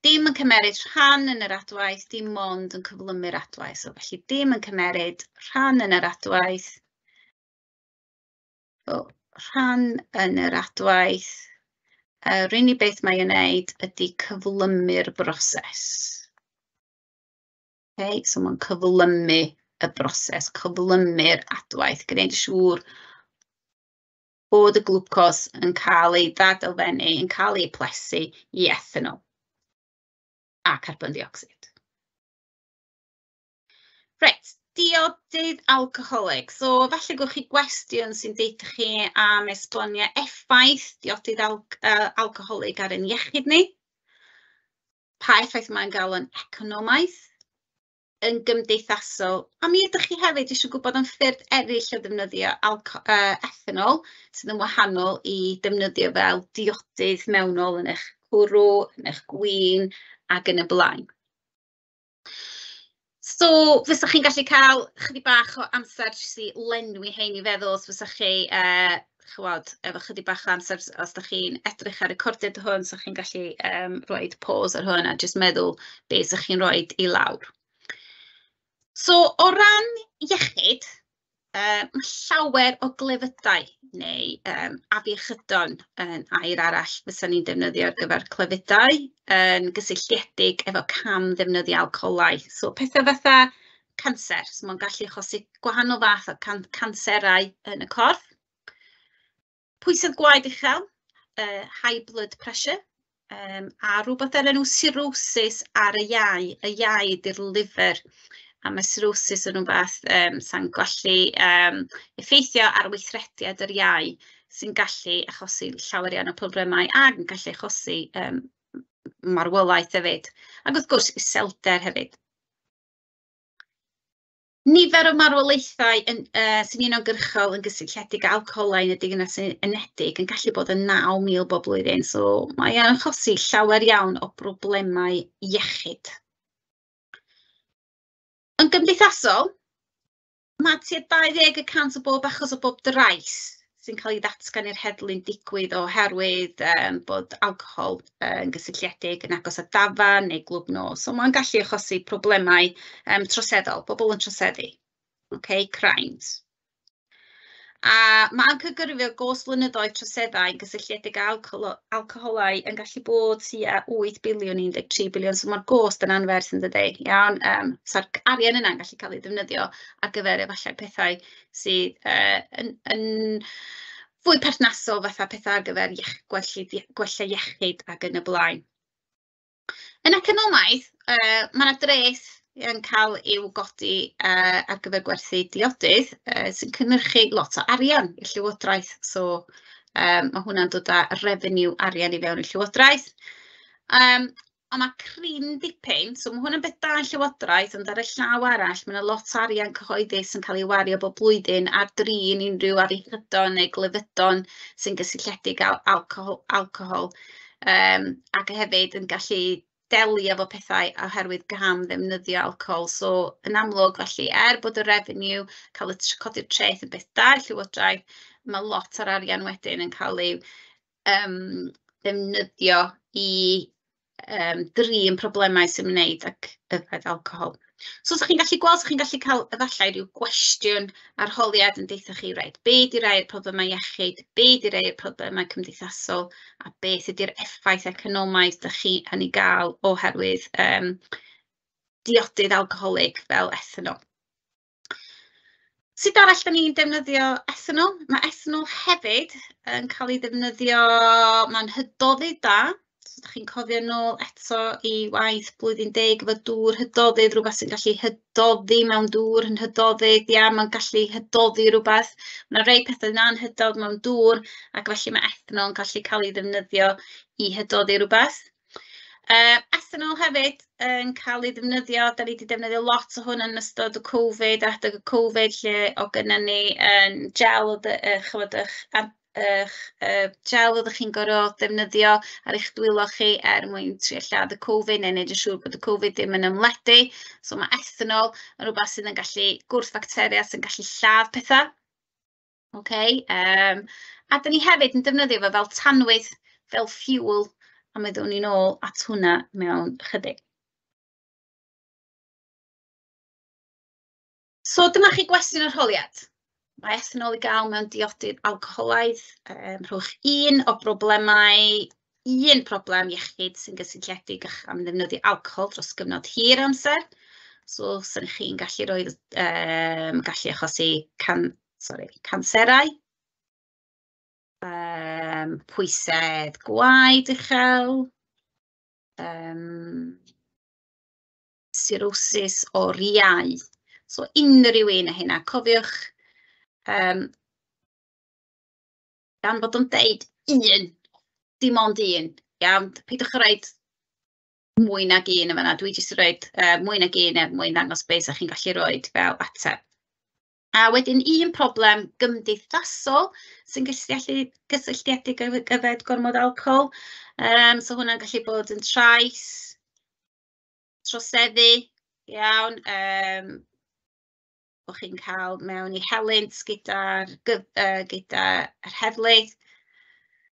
dim yn cymeryd rhan yn yr adwaith, dim ond yn cyflymu'r adwaith. So, felly, dim yn cymeryd rhan yn yr adwaith. So, rhan yn yr adwaith. Yr unig beth mae'n wneud ydy cyflymu'r broses. Okay, so mae'n cyflymu y broses, cyflymu'r adwaith, gwneud yn siŵr bod y glwcos yn cael ei ddadelfennu, yn cael ei plesu i ethanol a carbon dioxide. Reit, diodydd alcoholig. So, falle gwch chi gwestiwn sy'n deud chi am esbonio effaith diodydd alcoholig ar ein iechyd ni. Pa effaith mae'n gael yn economaidd, yn gymdeithasol, a mi ydych chi hefyd eisiau gwybod am ffyrdd eraill o ddefnyddio ethanol sydd yn wahanol i defnyddio fel diodydd mewnol yn eich cwrw, yn eich gwin ac yn y blaen. So, fysach chi'n gallu cael chydig bach o amser jyst i lenwi hein i feddwl, os fysach chi, ch'wod, efo chydig bach o amser, os dach chi'n edrych ar recordiad hwn, 'sach chi'n gallu rhoid pause ar hwn a jyst meddwl be 'sach chi'n rhoid i lawr. So, o ran iechyd, mae llawer o glefydau neu afiechydon yn air arall fysa ni'n defnyddio ar gyfer clefydau yn gysylltiedig efo cam ddefnyddio alcoholau. So pethau fatha canser, so mae'n gallu achosi gwahanol fath o canserau yn y corff. Pwysedd gwaed uchel, high blood pressure, a rhywbeth o'r enw cirrhosis ar y iau. Y iau ydy'r liver. A mae cirrhosis yn rhywbeth sy'n gallu effeithio ar weithrediad yr iau, sy'n gallu achosi llawer iawn o problemau ac yn gallu achosi marwolaeth hefyd. Ac wrth gwrs, iselder hefyd. Nifer o marwolaethau sy'n uniongyrchol yn gysylltiedig â alcoholau yn y Deyrnas Unedig yn gallu bod yn 9,000 bob blwyddyn, so mae o'n achosi llawer iawn o broblemau iechyd. Yn gymdeithasol, mae tua 20% o bob achos o bob drais sy'n cael ei ddatgan i'r heddlu'n digwydd oherwydd bod alcohol yn gysylltiedig yn agos â dafarn neu glwb nos. So mae'n gallu achosi problemau troseddol, bobl yn troseddu, okay, crimes. A mae amcangyfrif gost blynyddoedd troseddau yn gysylltiedig â alcoholau yn gallu bod tua 8 biliwn, 13 biliwn, so mae'r gost yn anferth yn dydi, iawn. Sa'r arian yna'n gallu cael ei ddefnyddio ar gyfer efallai pethau sydd yn fwy perthnasol, fatha pethau ar gyfer gwella iechyd ac yn y blaen. Yn economaidd, mae yna dreth yn cael i'w godi ar gyfer gwerthu diodydd sy'n cynhyrchu lot o arian i'r Llywodraeth. So mae hwnna'n dod â revenue arian i fewn i'r Llywodraeth. Ond mae cryn dipyn, so mae hwnna'n beth da i'r Llywodraeth, ond ar y llaw arall, mae yna lot o arian cyhoeddus yn cael ei wario bob blwyddyn ar drin unrhyw afiechydon neu glefydon sy'n gysylltiedig â alcohol, ac hefyd yn gallu delio efo pethau oherwydd gam ddefnyddio alcohol. So yn amlwg, felly, er bod y revenue, cael y codi'r treth yn beth da i'r Llywodraeth, mae lot o'r arian wedyn yn cael ei ddefnyddio i drin problemau sy'n ymwneud ag yfed alcohol. So os chi'n gallu gweld, chi'n gallu cael efallai rhyw gwestiwn arholiad yn deutha chi, reit, be 'di rai o'r problemau iechyd, be 'di rai o'r problemau cymdeithasol, a beth ydy'r effaith economaidd dach chi yn ei gael oherwydd diodydd alcoholig fel ethanol. Sut arall 'dan ni'n defnyddio ethanol? Mae ethanol hefyd yn cael ei ddefnyddio, mae'n hydoddi da. So, ydych chi'n cofio nôl eto i waith blwyddyn 10 efo dŵr hydoddydd, rhywbeth sy'n gallu hydoddi mewn dŵr yn hydoddydd, ia, mae'n gallu hydoddi rhywbeth. Mae 'na rei pethau na'n hydodd mewn dŵr, ac felly mae ethanol yn gallu cael ei ddefnyddio i hydoddi rhywbeth. Ethanol hefyd yn cael ei ddefnyddio, dan ni 'di defnyddio lot o hwn yn ystod y Covid, adeg y Covid, lle oedd gynnon ni yn gel oedd chimod eich gel oeddech chi'n gorfod defnyddio ar eich dwylo chi er mwyn trio lladd y Covid neu wneud yn siŵr bod y Covid ddim yn ymledu. So ma' ethanol yn rywbeth sydd yn gallu gwrth-facteria sy'n gallu lladd petha. Ocê, a dan ni hefyd yn defnyddio fo fel tanwydd, fel fuel, a mi ddown ni nôl at hwnna mewn chydig. So dyma chi gwestiwn arholiad. Mae ethanol i gael mewn diodydd alcoholaidd. Rhowch un o broblemau, un problem iechyd sy'n gysylltiedig â am ddefnyddio alcohol dros gyfnod hir amser. So, 'sen chi'n gallu rhoi, gallu achosi canserau, pwysedd gwaed uchel, cirrhosis o'r iau. So unrhyw un o hynna, cofiwch, gan fod o'n deud un, dim ond un, iawn, peidiwch â roid mwy nag un yn fan'na, dwi jyst yn rhoid mwy nag un er mwyn ddangos beth 'sa chi'n gallu roid fel ateb. A wedyn un problem gymdeithasol sy'n gysylltiedig ag yfed gormod o alcohol, so hwnna'n gallu bod yn trais, troseddu, iawn, bod chi'n cael mewn i helynt gyda'r gyda'r heddlu,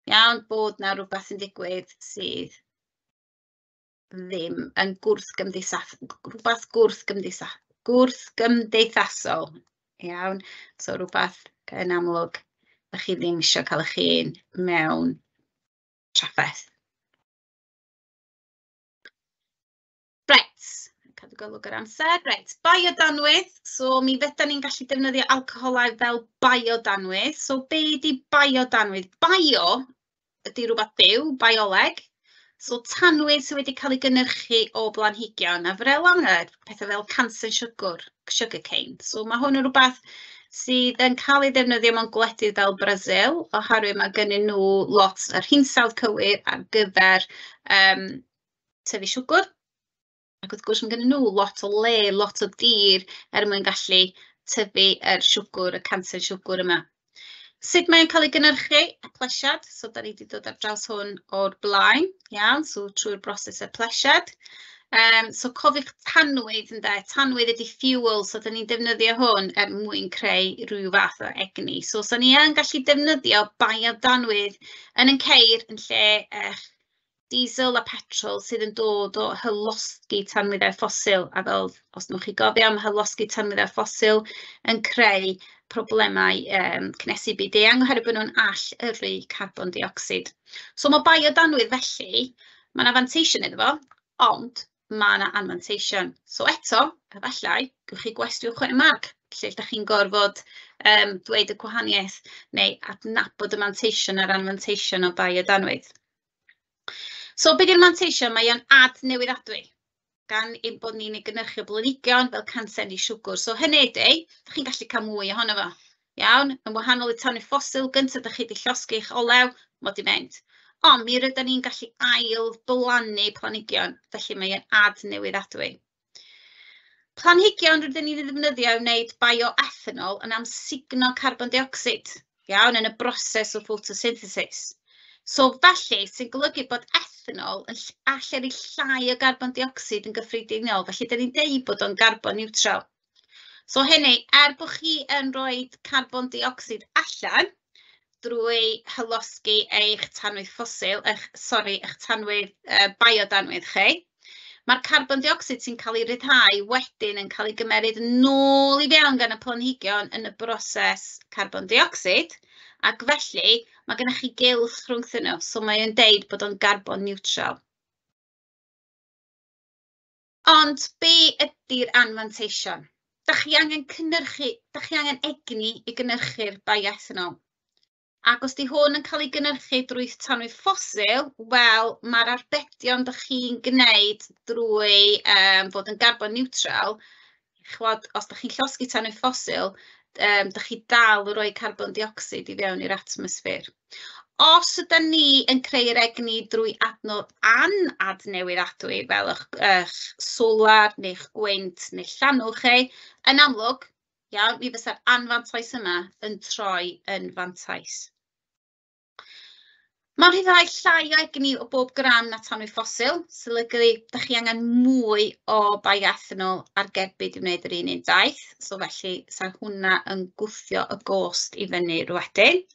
iawn, bod 'na rywbeth yn digwydd sydd ddim yn rhywbeth gwrthgymdeithasol, iawn, so rhywbeth yn amlwg dach chi ddim isio cael eich hun mewn trafferth. Reit, cadw golwg ar amser. Reit, biodanwydd. So mi fyddan ni'n gallu defnyddio alcoholau fel biodanwydd. So be ydi biodanwydd? Bio ydy rhywbeth byw, bioleg. So tanwydd sydd wedi cael ei gynhyrchu o blanhigion, a fel enghraifft, pethau fel cansen siwgr, sugar cane. So mae hwn yn rhywbeth sydd yn cael ei ddefnyddio mewn gwledydd fel Brasil, oherwydd mae gennyn nhw lot yr hinsawdd cywir ar gyfer tyfu siwgr. Ac wrth gwrs mae gennyn nhw lot o le, lot o dir er mwyn gallu tyfu yr siwgr, y cansen siwgr yma. Sut mae'n cael ei gynhyrchu? Eplesiad, so da ni wedi dod ar draws hwn o'r blaen, iawn, so trwy'r broses eplesiad. So cofiwch tanwydd ynde, tanwydd ydy fuel, so da ni'n defnyddio hwn er mwyn creu rhyw fath o egni. So, so ni yn gallu defnyddio biodanwydd yn ein ceir yn lle eich diesel a petrol sydd yn dod o hylosgi tanwyddau ffosil, a fel os wnewch chi gofio, mae hylosgi tanwyddau ffosil yn creu problemau cynhesu byd-eang oherwydd bod nhw'n all-yrru carbon dioxid. So mae biodanwydd felly, mae 'na fanteision iddo fo, ond mae 'na anfanteision. So eto, efallai, gewch chi gwestiwn 6 marc, lle dach chi'n gorfod dweud y gwahaniaeth neu adnabod y manteision a'r anfanteision o biodanwydd. So be di'r manteision? Mae o'n adnewyddadwy, gan ein bod ni'n ei gynhyrchu o blanhigion fel cansenni siwgr. So hynny ydy, dach chi'n gallu cael mwy ohono fo, iawn? Yn wahanol i tanwydd ffosil, gyntaf dach chi 'di llosgi eich olew, mae 'di mynd. Ond mi rydan ni'n gallu ail blannu planhigion, felly mae o'n adnewyddadwy. Planhigion rydyn ni'n ei ddefnyddio i wneud bioethanol yn amsugno carbon dioxid, iawn, yn y broses o photosynthesis. So felly, sy'n golygu bod ethanol yn allyrru llai o garbon dioxid yn gyffredinol, felly dan ni'n deud bod o'n garbon neutral. So hynny, er bod chi yn rhoi carbon dioxid allan drwy hylosgi eich tanwydd ffosil, eich tanwydd biodanwydd chi, mae'r carbon dioxid sy'n cael ei ryddhau wedyn yn cael ei gymeryd nôl i fewn gan y planhigion yn y broses carbon dioxid, ac felly mae gennych chi gylch rhwngthyn nhw, so mae o'n deud bod o'n garbon neutral. Ond be ydy'r anfanteision? Dach chi angen cynhyrchu, dach chi angen egni i gynhyrchu'r bioethanol. Ac os 'di hwn yn cael ei gynhyrchu drwy tanwydd ffosil, wel, mae'r arbedion dach chi'n gwneud drwy fod yn garbon neutral, chimod, os dach chi'n llosgi tanwydd ffosil, dach chi dal yn rhoi carbon dioxid i fewn i'r atmosffer. Os ydyn ni yn creu'r egni drwy adnodd anadnewyddadwy fel eich solar neu'ch gwynt neu llanw chi, yn amlwg, iawn, mi fysa'r anfantais yma yn troi yn fantais. Mae'n rhyddhau llai o egni o bob gram na tanwydd ffosil, sy'n golygu dach chi angen mwy o bioethanol ar gerbyd i wneud yr un un daith, so felly 'sa hwnna yn gwthio y gost i fyny wedyn.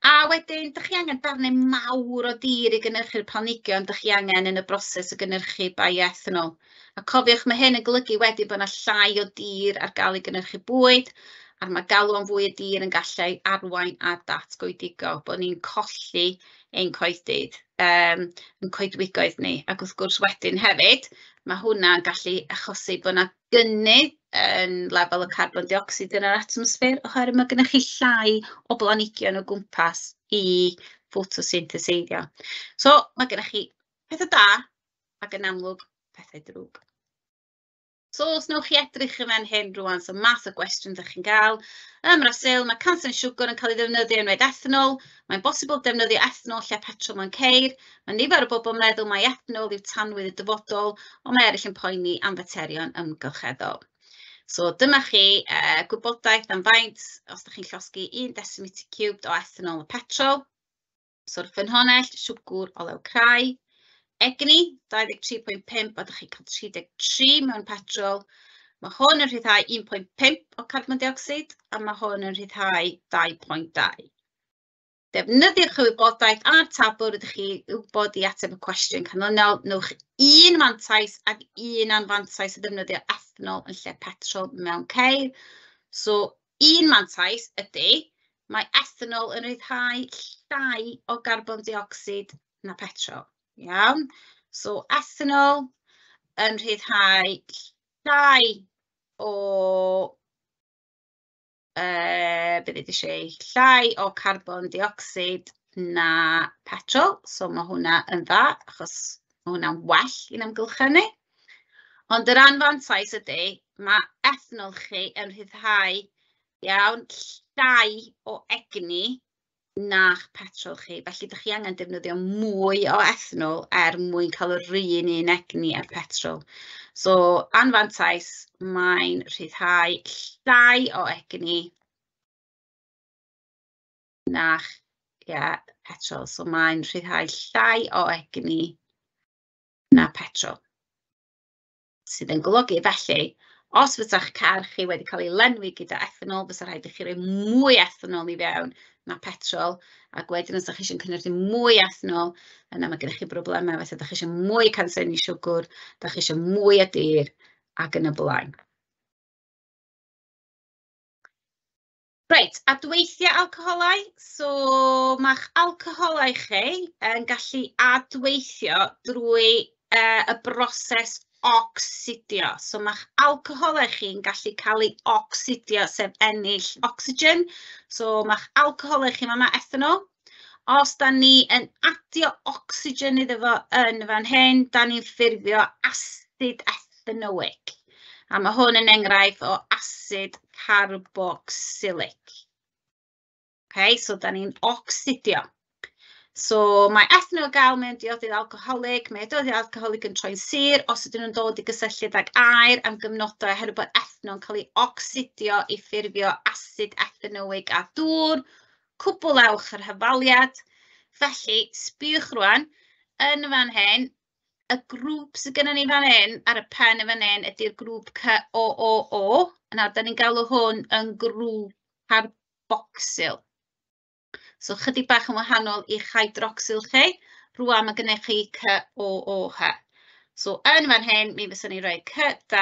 A wedyn, dach chi angen darnau mawr o dir i gynhyrchu'r planhigion dach chi angen yn y broses o gynhyrchu bioethanol. A cofiwch, mae hyn yn golygu wedyn bod 'na llai o dir ar gael i gynhyrchu bwyd, a mae galw am fwy o dir yn gallu arwain at datgoedigo, bod ni'n colli ein coedydd, yn coedwigoedd ni. Ac wrth gwrs wedyn hefyd, mae hwnna'n gallu achosi bod 'na gynnydd yn lefel y carbon dioxid yn yr atmosffer, oherwydd mae gennych chi llai o blanhigion o gwmpas i ffotosyntheseiddio. So mae gennych chi pethau da ac yn amlwg pethau drwg. So os wnewch chi edrych yn fan hyn rŵan, so math o gwestiwn ydych chi'n gael. Ym Mrasil, mae cansen siwgr yn cael ei ddefnyddio i wneud ethanol. Mae'n bosibl defnyddio ethanol lle petrol mewn ceir. Mae nifer o bobl yn meddwl mai ethanol yw tanwydd y dyfodol, ond mae eraill yn poeni am faterion amgylcheddol. So dyma chi gwybodaeth am faint os ydych chi'n llosgi 1 decimetre cubed o ethanol a petrol. So'r ffynhonnell, siwgr, olew crai. Egni, 23.5, a ydych chi'n cael 33 mewn petrol. Mae hwn yn rhyddhau 1.5 o carbon dioxid, a mae hwn yn rhyddhau 2.2. Defnyddiwch y wybodaeth a'r tabl rydych chi wybod i ateb y cwestiwn canlynol. Nowch un mantais ac un anfantais o ddefnyddio ethanol yn lle petrol mewn ceir. So, un mantais ydy, mae ethanol yn rhyddhau llai o garbon dioxid na petrol. Iawn, so ethanol yn rhyddhau llai o, be ddeudais i, llai o carbon dioxid na petrol. So mae hwnna yn dda, achos mae hwnna'n well i'n amgylchedd ni. Ond yr anfantais ydy, mae ethanol chi yn rhyddhau, iawn, llai o egni na'ch petrol chi. Felly, dych chi angen defnyddio mwy o ethanol er mwyn cael yr un un egni â'r petrol. So, anfantais, mae'n rhyddhau llai o egni na'ch, yeah, petrol. So, mae'n rhyddhau llai o egni na petrol. Sydd yn golygu, felly, os fysa'ch car chi wedi cael ei lenwi gyda ethanol, fysa rhaid i chi roi mwy ethanol i fewn na petrol, ac wedyn os ydych chi eisiau cynhyrchu mwy ethanol, yna mae gennych chi broblemau, felly ydych chi eisiau mwy cansenni siwgr, ydych chi eisiau mwy o dir, ac yn y blaen. Reit, adweithiau alcoholau. So mae'ch alcoholau chi yn gallu adweithio drwy y broses ocsidio. So mae'ch alcoholau chi'n gallu cael ei ocsidio, sef ennill ocsigen. So mae'ch alcoholau chi, mae ethanol. Os da ni yn adio ocsigen iddo fo yn fan hyn, da ni'n ffurfio asid ethanoic. A mae hwn yn enghraifft o asid carboxylic. Okay, so da ni'n ocsidio. So mae ethanol gael mewn diodydd alcoholig. Mae diodydd alcoholig yn troi'n sur os ydyn nhw'n dod i gysylltiad ag aer am gyfnodau oherwydd bod ethanol yn cael ei ocsidio i ffurfio asid ethanoig a dŵr. Cwblhewch yr hafaliad. Felly, sbiwch rwan, yn fan hyn, y grŵp sydd gennym ni fan hyn, ar y pen y fan hyn, ydy'r grŵp COOO. Nawr, da ni'n galw hwn yn grŵp carboxyl. So, chydig bach yn wahanol i'ch hydroxyl chi. Rwan mae gennych chi COOH. So, yn fan hyn, mi fyswn ni'n rhoi C2,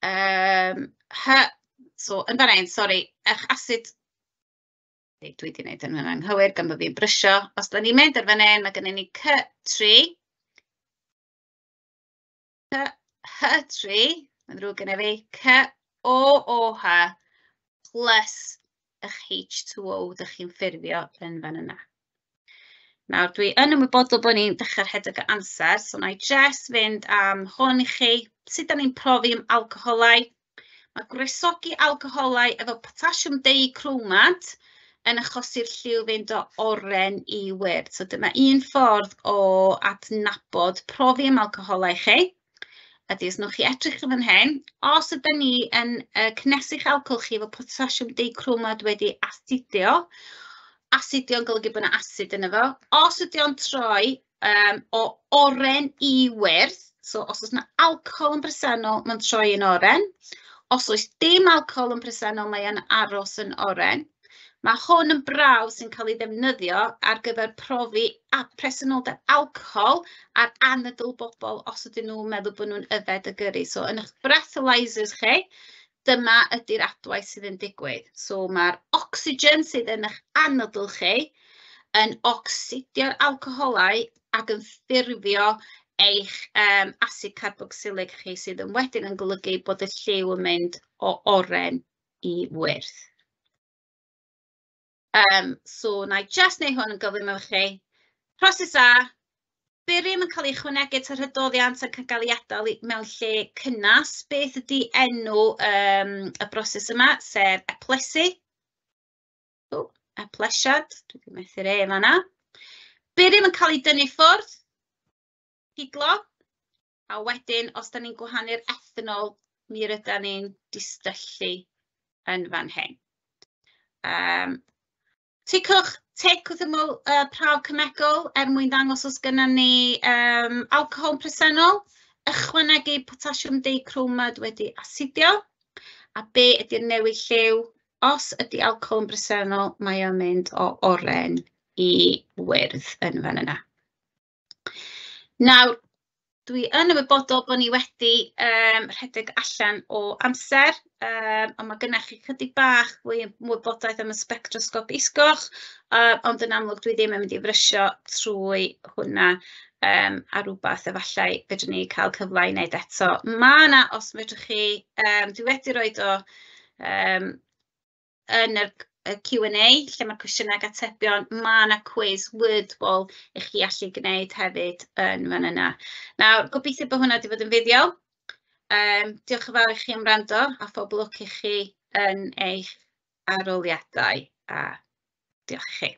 H. So, yn fan hyn, sori, eich asid... Dwi wedi gwneud yn anghywir gan bod fi'n brysio. Os da ni'n mynd ar fan hyn, mae gennym ni C3, H3, mae'n ddrwg gennym fi, COOH plus eich H2O dych chi'n ffurfio yn fan yna. Nawr, dwi yn ymwybodol bod ni'n dechrau rhedeg o amser, so na i jyst fynd am hwn i chi. Sut da ni'n profi am alcoholau? Mae gwresogi alcoholau efo potasiwm dichromad yn achosi'r lliw fynd o oren i wyrdd. So dyma un ffordd o adnabod profi am alcoholau chi. Ydy, os wnewch chi edrych yn fan hyn, os ydyn ni yn cynnesu'ch alcohol chi efo potasiwm dichromad wedi asidio, asidio'n golygu bod yna asid yno fo, os ydy o'n troi o oren i wyrdd, so os oes yna alcohol yn bresennol, mae'n troi yn oren. Os oes dim alcohol yn presennol, mae yn aros yn oren. Mae hwn yn brawf sy'n cael ei ddefnyddio ar gyfer profi a presenoldeb alcohol ar anadl bobl os ydyn nhw'n meddwl bod nhw'n yfed y gyrru. So yn eich breathalyzers chi, dyma ydy'r adwaith sydd yn digwydd. So mae'r ocsigen sydd yn eich anadl chi yn ocsidio'r alcoholau ac yn ffurfio eich asid carbocsilig chi, sydd yn wedyn yn golygu bod y lliw yn mynd o oren i wyrdd. So na i jyst wneud hwn yn gyflym efo chi. Proses A, barium yn cael ei ychwanegu at yr hydoddiant ac yn cael ei adael mewn lle cynnas. Beth ydy enw y broses yma, sef eplesu? O, eplesiad, dwi wedi methu'r E fan'na. Barium yn cael ei dynnu ffwrdd, hidlo, a wedyn os da ni'n gwahanu'r ethanol, mi rydan ni'n distyllu yn fan hyn. Ticwch tic wrth ymyl prawf cemegol er mwyn ddangos os gynnon ni alcohol presennol, ychwanegu potasiwm dichromad wedi asidio, a be ydy'r newid lliw? Os ydy alcohol yn bresennol, mae o'n mynd o oren i wyrdd yn fan yna. Nawr, dwi yn ymwybodol bod ni wedi rhedeg allan o amser, ond mae gennych chi chydig bach fwy o wybodaeth am y spectrosgop isgoch, ond yn amlwg dwi ddim yn mynd i frysio trwy hwnna a rhywbeth efallai fedrwn ni cael cyfle i wneud eto. Ma' 'na, os fedrwch chi, dwi wedi roid o yn yr Q&A, lle mae'r cwestiynau ac atebion, ma' 'na cwis Wordwall i chi allu gwneud hefyd yn fan yna. Nawr, gobeithio bod hwnna wedi bod yn fuddiol. Diolch yn fawr i chi am wrando, a phob lwc i chi yn eich arholiadau, a diolch i chi.